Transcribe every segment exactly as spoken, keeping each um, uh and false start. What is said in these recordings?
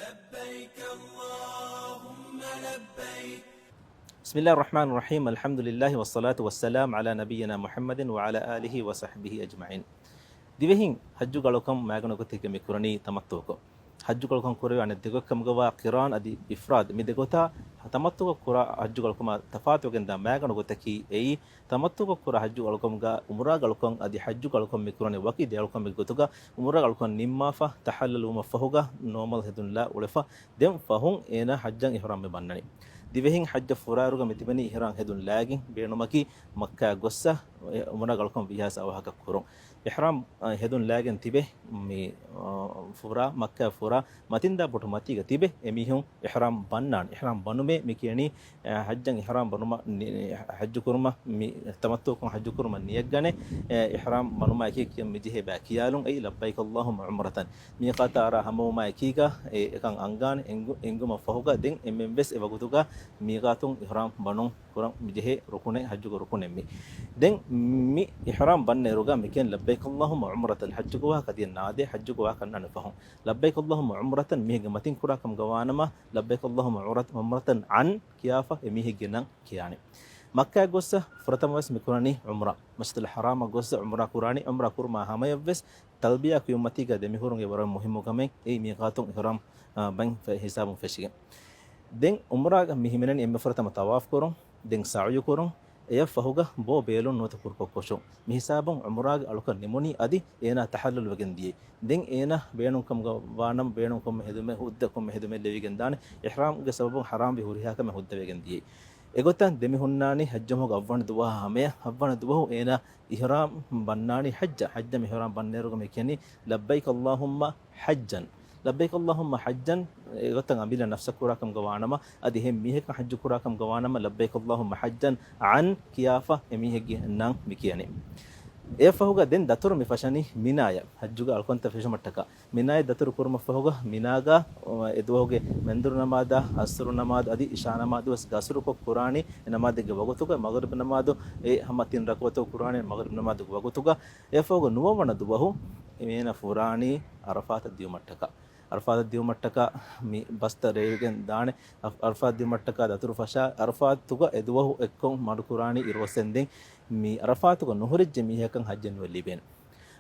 لبيك اللهم لبيك. بسم الله الرحمن الرحيم. الحمد لله والصلاة والسلام على نبينا محمد وعلى آله وصحبه أجمعين. ދިވެހިން ޙައްޖުގެ އަޅުކަން މާގަނޑު ގޮތެއްގަ މި ކުރަނީ ތަމައްތުޢުކޮށް. ޙައްޖުގެ އަޅުކަން ކުރެވޭ އަނެއް ދެގޮތްކަމުގަވާ ޤިރާން އަދި އިފްރާދު، މި ދެގޮތާ ތަމައްތުޢުކޮށް ކުރާ ޙައްޖުގެ އަޅުކަމާ ތަފާތުވެގެންދާ މާގަނޑު ގޮތަކީ އެއީ، ތަމައްތުޢުކޮށް ކުރާ ޙައްޖުގެ އަޅުކަމުގަ ޢުމްރާގެ އަޅުކަން އަދި ޙައްޖުގެ އަޅުކަން މި ކުރަނީ ވަކި ދެ އަޅުކަމެއްގެ ގޮތުގަ، ޢުމްރާގެ އަޅުކަން ނިންމާފަ ތަޙައްލަލުވުމަށްފަހުގަ ނޯމަލް ހެދުން ލާ އުޅެފަ، ދެން ފަހުން އޭނާ ޙައްޖަށް އިޙްރާމް މި ބަންނަނީ. ދިވެހިން ޙައްޖަށް ފުރާއިރުގަ މި ތިބެނީ އިޙްރާމް ހެދުން ލާގެން. ބޭނުމަކީ މައްކާ ގޮއްސަ ޢުމްރާގެ އަޅުކަން ވީހާވެސް އަވަހަކަށް ކުރުން. އިޙްރާމް، އަ، ހެދުން ލާގެން ތިބެ މި، އަ، ފުރާ، މައްކާ ފުރާ މަތިންދާ ބޮޓު މަތީގަ ތިބެ އެމީހުން އިޙްރާމް ބަންނާނެ. އިޙްރާމް ބަނުމޭ މި ކިޔަނީ، އަ، ޙައްޖަށް އިޙްރާމް ބަނުމަށް ނި-، ޙައްޖު ކުރުމަށް މި ތަމައްތުޢުކޮށް ޙައްޖު ކުރުމަށް ނިޔަތްގަނެ، އެ، އިޙްރާމް ބަނުމާ އެކީ ކިޔަން މިޖެހޭ ބައި ކިޔާލުން އެއީ ލައްބައިކަ އައްލާހުއްމަ ޢުމްރަތަން. މީޤާތާ އަރާ ހަމަވުމާ އެކީގަ އެ އެކަން އަންގާނެ. އެނގު-، އެނގުމަށް ފަހުގަ ދެން އެންމެން ވެސް އެ ވަގުތުގަ މީޤާތުން އިޙްރާމް ބަނުން ކުރަން މިޖެހޭ ރުކުނެއް، ޙައްޖުގެ ރުކުނެއް މި. ދެން މި އިޙްރާމް ބަންނައިރުގަ މިކިޔަން ލައްބައިކަ އައްލާހުއްމަ ޢުމްރަތަން، ޙައްޖުގެ ވާހަކަ ދިޔަ ނާދޭ، ޙައްޖުގެ ވާހަކަ ނަން ފަހުން. ލައްބައިކަ އައްލާހުއްމަ ޢުމްރަތަން މީހެއްގެ މަތިން ކުރާ ކަމުގަ ވާނަމަ، ލައްބައިކަ އައްލާހުއްމަ ޢުމްރަތަން ޢަން ކިޔާފަ އެމީހެއްގެ ނަން ކިޔާނެ. މައްކާ ގޮއްސަ ފުރަތަމަވެސް މި ކުރަނީ ޢުމްރާ. މަސްޖިދުލް ޙަރާމަށް ގޮއްސަ ޢުމްރާ ކުރާނީ. ޢުމްރާ ކުރުމާ ހަމަޔަށްވެސް ތަލްބިޔާ ކިޔުން މަތީގަ ދެމިހުރުން އެ ވަރަށް މުހިއްމު ކަމެއް. އެއީ މީޤާތުން އިޙްރާމް، އާ، ބައިން ފެ-، ހިސާބުން ފެށިގެން. ދެން ޢުމްރާގަ މި ހިމެނެނީ އެންމެ ފުރަތަމަ ޠަވާފް ކުރުން، ދެން ސަޢުޔު ކުރުން، އެޔަށް ފަހުގަ ބޯ ބޭލުން ނުވަތަ ކުރުކޮށް ކޮށުން. މި ހިސާބުން ޢުމްރާގެ އަޅުކަން ނިމުނީ އަދި އޭނާ ތަޙައްލަލު ވެގެން ދިޔައީ. ދެން އޭނާ ބޭނުންކަމުގަ ވާނަމަ ބޭނުންކޮށް މި ހެދުމެއް ހުއްދަ ކޮންމެ ހެދުމެއް ލެވިގެން ދާނެ. އިޙްރާމްގެ ސަބަބުން ޙަރާމްވި ހުރިހާ ކަމެއް ހުއްދަވެގެން ދިޔައީ. އެގޮތަށް ދެމިހުންނާނީ ޙައްޖުމަހުގެ އަށްވަނަ ދުވަހާ ހަމަޔަށް. އަށްވަނަ ދުވަހު އޭނާ އިޙްރާމް ބަންނާނީ ޙައްޖަށް. ޙައްޖަށް އިޙްރާމް ބަންނައިރުގަ މި ކިޔަނީ ލައްބައިކަ އައްލާހުއްމަ ޙައްޖަން. ލައްބައިކަ އައްލާހުއްމަ ޙައްޖަން. އެގޮތަށް އަމިއްލަ ނަފްސަށް ކުރާ ކަމުގަ ވާނަމަ، އަދި އެހެން މީހަކަށް ޙައްޖު ކުރާ ކަމުގަ ވާނަމަ، ލައްބައިކަ އައްލާހުއްމަ ޙައްޖަން ޢަން ކިޔާފަ އެމީހެއްގެ ނަން މި ކިޔަނީ. އެއަށްފަހުގަ ދެން ދަތުރު މި ފަށަނީ މިނާޔަށް، ޙައްޖުގެ އަޅުކަންތައް ފެށުމަށްޓަކާ. މިނާޔަށް ދަތުރު ކުރުމަށްފަހުގަ މިނާގަ، އެ ދުވަހުގެ މެންދުރު ނަމާދާ، އަސްރު ނަމާދު އަދި އިޝާ ނަމާދު ވެސް ގަސްރުކޮށް ކުރާނީ އެ ނަމާދެއްގެ ވަގުތުގަ. މަޣްރިބް ނަމާދު އެ ހަމަ ތިން ރަކުޢަތު ކުރާނީ މަޣްރިބް ނަމާދުގެ ވަގުތުގަ. އެއަށްފަހުގަ ނުވަވަނަ ދުވަހު އޭނާ ފުރާނީ ޢަރަފާތަށް ދިޔުމަށްޓަކާ. ޢަރަފާތަށް ދިޔުމަށްޓަކާ މި ބަސްތައް ރޭވިގެން ދާނެ. ޢަރަފާތަށް ދިޔުމަށްޓަކާ ދަތުރު ފަށާ، ޢަރަފާތުގަ އެ ދުވަހު އެއްކޮށް މަޑުކުރާނީ އިރުއޮއްސެން. ދެން މި ޢަރަފާތުގަ ނުހުރެއްޖެ މީހަކަށް ޙައްޖެއް ނުވެ ލިބޭނެ.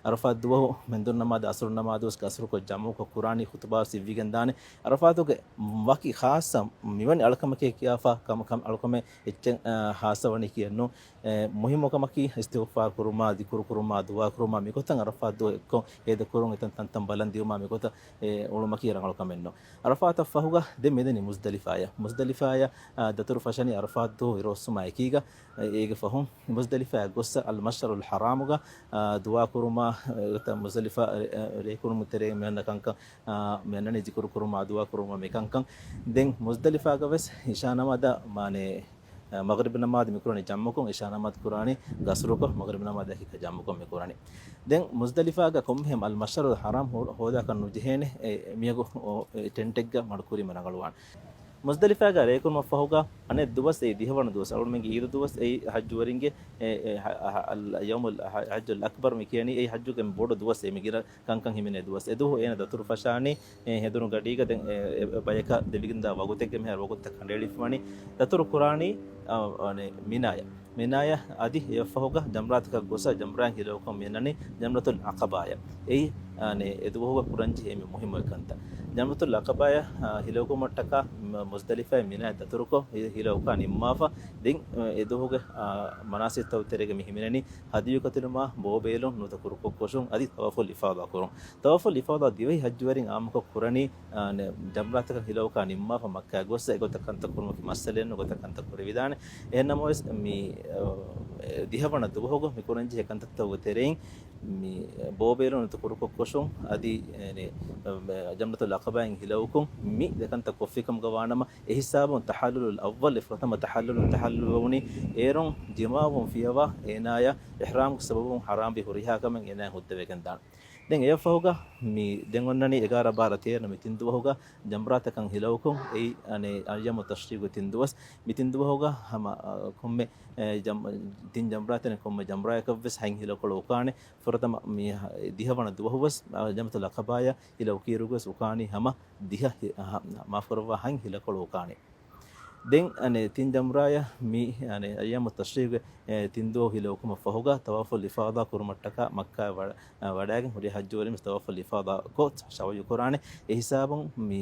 ޢަރަފާތު ދުވަހު މެންދުރު ނަމާދު، އަސްރު ނަމާދު ވެސް ގަސްރުކޮށް ޖަމްޢުކޮށް ކުރާނީ، ޚުޠުބާ ސިއްވިގެން ދާނެ. ޢަރަފާތުގެ ވަކި ޚާއްޞަ މިވެނި އަޅުކަމަކޭ ކިޔާފަ ކަމަކަށް އަޅުކަމެއް އެއްޗެއް، އާ، ޚާއްޞަ ވަނީ ކިޔެއްނު. އެ، މުހިއްމު ކަމަކީ އިސްތިޣުފާރު ކުރުމާ، ޛިކުރު ކުރުމާ، ދުޢާ ކުރުމާ، މިގޮތަށް ޢަރަފާތު ދުވަހު އެއްކޮށް ހޭދަ ކުރުން، އެތަން ތަންތަން ބަލަން ދިޔުމާ މިގޮތަށް އެ އުޅުމަކީ ރަނގަޅު ކަމެއްނު. ޢަރަފާތަށް ފަހުގަ ދެން މިދަނީ މުޒްދަލިފާޔަށް. މުޒްދަލިފާޔަށް، އާ، ދަތުރު ފަށަނީ ޢަރަފާތު ދުވަހު އިރުއޮއްސުމާ އެކީގަ. އޭގެ ފަހުން މުޒްދަލިފާއަށް ގޮއްސަ އަލްމަޝްޢަރުލް ޙަރާމުގަ، އާ، ދުޢާ ކުރުމާ، އެގޮތަށް މުޒްދަލިފާ ރޭ-، ރޭކުރުމުގެ ތެރޭގަ މިއަންނަ ކަންކަން، އާ، މިއަންނަނީ ޛިކުރު ކުރުމާ، ދުޢާ ކުރުމާ މިކަންކަން. ދެން މުޒްދަލިފާގަ ވެސް އިޝާ ނަމާދަށް މާނަ، އާ، މަޣްރިބް ނަމާދު މިކުރަނީ ޖަމްޢުކޮށް، އިޝާ ނަމާދު ކުރާނީ ގަސްރުކޮށް، މަޣްރިބް ނަމާދަކީ ޖަމްޢުކޮށް މިކުރަނީ. ދެން މުޒްދަލިފާގަ ކޮންމެހެން އަލްމަޝްޢަރުލް ޙަރާމް ހޯ-، ހޯދާކަށް ނުޖެހޭނެ، އެ، މިއަގު، އޮ، އެ، ޓެންޓެއްގަ މަޑުކުރީމަ ރަނގަޅުވާނެ. މުޒްދަލިފާގަ ރޭކުރުމަށްފަހުގަ އަނެއް ދުވަސް އެއީ ދިހަވަނަ ދުވަސް، އަޅުގަނޑުމެންގެ އީދު ދުވަސް އެއީ ޙައްޖުވެރިންގެ، އެ، އެ، ހަ-، ހަ-، އަލް ޔައުމުލް ޙައްޖުލް އަކްބަރު މި ކިޔަނީ އެއީ ޙައްޖުގެ ބޮޑު ދުވަސް އެ މި ގިނަ ކަންކަން ހިމެނޭ ދުވަސް. އެ ދުވަހު އޭނަ ދަތުރު ފަށާނީ، އެ، ހެދުނު ގަޑީގަ ދެން، އެ، އެ، ބަޔަކަށް ދެވިގެންދާ ވަގުތެއްގެ މިހާރު ވަގުތަށް ކަނޑައެޅިފަވަނީ. ދަތުރު ކުރާނީ، އަ، އަނެ، މިނާޔަށް. މިނާޔަށް އަދި އެއަށްފަހުގަ ޖަމްރާތަކަށް ގޮސް ޖަމްރާއިން ހިލައުކަން މިއަންނަނީ ޖަމްރަތުލް ޢަޤަބާޔަށް. އެއީ، އަނެ، އެ ދުވަހުގަ ކުރަންޖެހޭ އެންމެ މުހިއްމު އެއްކަންތައް. ޖަމްރަތުލް ޢަޤަބާޔަށް، އަ، ހިލައުކުމަށްޓަކާ މު-، މުޒްދަލިފާއިން މިނާޔަށް ދަތުރުކޮށް ހި-، ހިލައުކާ ނިންމާފަ. ދެން، އެ ދުވަހުގެ، އާ، މަނާސިކްތައް ތެރޭގަ މި ހިމެނެނީ ހަދްޔު ކަތުލުމާ، ބޯ ބޭލުން ނުވަތަ ކުރުކޮށް ކޮށުން އަދި ޠަވާފުލް އިފާޟާ ކުރުން. ޠަވާފުލް އިފާޟާ ދިވެހި ޙައްޖުވެރިން ޢާއްމުކޮށް ކުރަނީ، އާ، ނެ، ޖަމްރާތަކަށް ހިލައުކާ ނިންމާފަ މައްކާ ގޮއްސަ އެގޮތަށް ކަންތައް ކުރުމަކީ މައްސަލައެއްނު، ގޮތަށް ކަންތައް ކުރެވިދާނެ. އެހެންނަމަވެސް މި، އާ، ދިހަވަނަ ދުވަހުގަ މި ކުރަންޖެހޭ ކަންތައްތަކުގެ ތެރެއިން މި ބޯ ބޭލުން ނުވަތަ ކުރުކޮށް ކޮށުން އަދި، އެ، ނެ، ޖަމްރަތުލް ޢަޤަބާއިން ހިލައުކުން މި ދެކަންތައް ކޮށްފިކަމުގަ ވާނަމަ، އެހިސާބުން ތަޙައްލުލުލް އައްވަލް، ފުރަތަމަ ތަޙައްލުލު ތަޙައްލުލުވެވުނީ އޭރުން ޖިމާޢުވުން ފިޔަވާ އޭނާޔަށް އިޙްރާމްގެ ސަބަބުން ޙަރާމްވި ހުރިހާ ކަމެއް އޭނާ ހުއްދަވެގެން ދާނެ. ދެން އެއަށްފަހުގަ މި ދެން އޮންނަނީ އެގާރަ ބާރަ ތޭރަ މި ތިން ދުވަހުގަ ޖަމްރާތަކަށް ހިލައުކުން. އެއީ އަނެއް އައްޔާމު ތަޝްރީގު ތިން ދުވަސް. މި ތިން ދުވަހުގަ ހަމަ، އަ، ކޮންމެ، އެ، ޖަމް-، ތިން ޖަމްރާތެއް ކޮންމެ ޖަމްރާއަކަށްވެސް ހަތް ހިލަކޮޅު އުކާނެ. ފުރަތަމަ މި ދިހަ ވަނަ ދުވަހުވެސް، އަ، ޖަމްރަތުލް ޢަޤަބާޔަށް ހިލަ އުކިއިރުގަވެސް އުކާނީ ހަމަ ދިހަ ހި-، އަ، މާފުކުރައްވާ، ހަތް ހިލަކޮޅު އުކާނެ. ދެން އަނެއް ތިން ޖަމްރާޔަށް މި އަނެއް އައްޔާމު ތަޝްރީގު، އެ، ތިން ދުވަހު ހިލަ އުކުމަށް ފަހުގަ ޠަވާފުލް އިފާޟާ ކުރުމަށްޓަކާ މައްކާ ވަ-، އަ، ވަޑައިގެން ހުރި ޙައްޖުވެރިން ވެސް ޠަވާފުލް އިފާޟާ ކޮށް ސަޢުޔު ކުރާނެ. އެ ހިސާބުން މި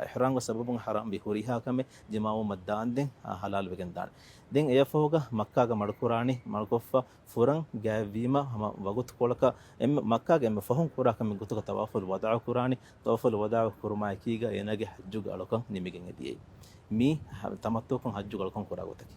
އިޙްރާމްގެ ސަބަބުން ޙަރާމް ވި ހުރިހާ ކަމެއް ޖިމާވުމަށް ދާންދެން، އަ، ޙަލާލު ވެގެން ދާނެ. ދެން އެއަށްފަހުގަ މައްކާގަ މަޑުކުރާނީ، މަޑުކޮށްފަ ފުރަން ގާތްވީމަ ހަމަ ވަގުތުކޮޅަކަށް އެންމެ މައްކާގެ އެންމެ ފަހުން ކުރާ ކަމެއް ގޮތުގަ ޠަވާފުލް ވަދާޢު ކުރާނީ. ޠަވާފުލް ވަދާޢު ކުރުމާއެކީގަ އޭނާގެ ޙައްޖުގެ އަޅުކަން ނިމިގެން އެދިޔައީ. މީ ތަމައްތުޢުކޮށް ޙައްޖުގެ އަޅުކަން ކުރާ ގޮތަކީ.